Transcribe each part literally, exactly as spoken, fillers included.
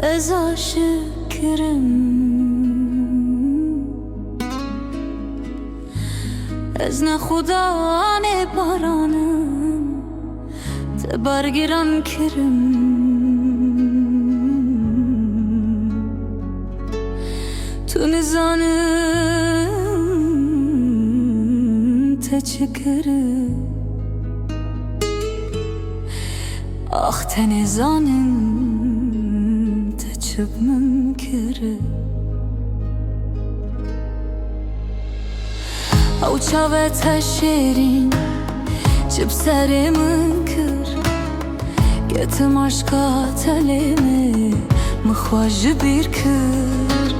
Ez aşikirim. Ez ne xudanê baranim, te bargiran kirim. Tu nizanim te çi kiri. Ax, te nêzanin te çi bi min kir. Ew çavê te şêrîn çi bi serê min kir. Ketim aşka te lê me, min xwe ji bîr kir.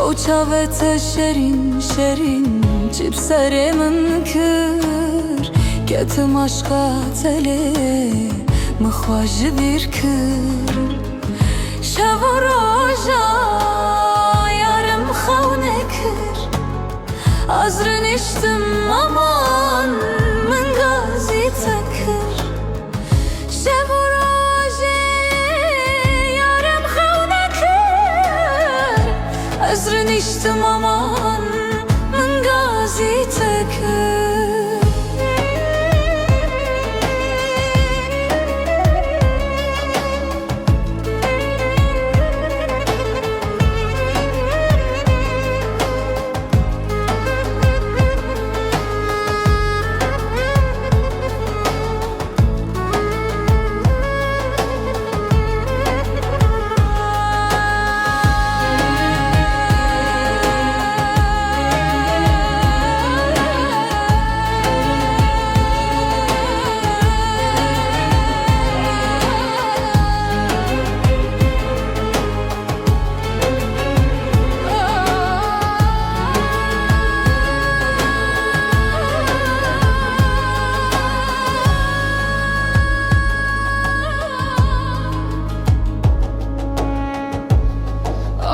Ew çavê te şerîn, şerîn çi bi serê min kir. Ketim aşka te lê, min xwe ji bîr kir. Şev û roja yarim xew nekir. Ez riniştim aman, min gazî te kir. Şev û rojê yarim xew nekir. Ez riniştim aman, min gazî te kir.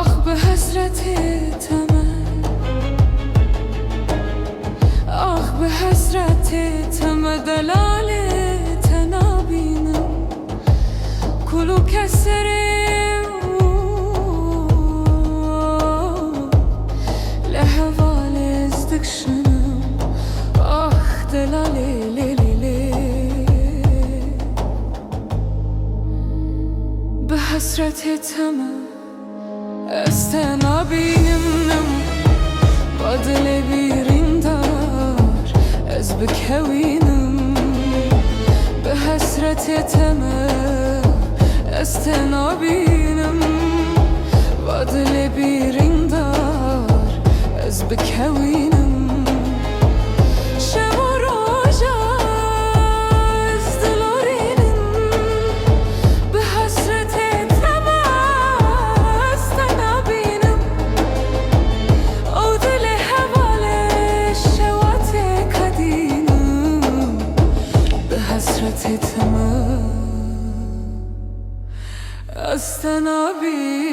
Ax, bi hesretê te me, ax, bi hesretê te me, delalê te nabînim. Kul û keserê û li hevalê ez dikşinim. Ax, delalê lê lê lê. Bi hesretê te me, ez te nabînim. Va dilê bîrîndar ez bikewînim. Bi hesretê te me, ez te nabînim. Va dilê bîrîndar ez bikewînim. Şev û roja ez dilorînim. Bi hesretê te me ez te nabînim. Ew dilê hevalê şewatê kadînim. Bi hesretê te me ez te nabînim.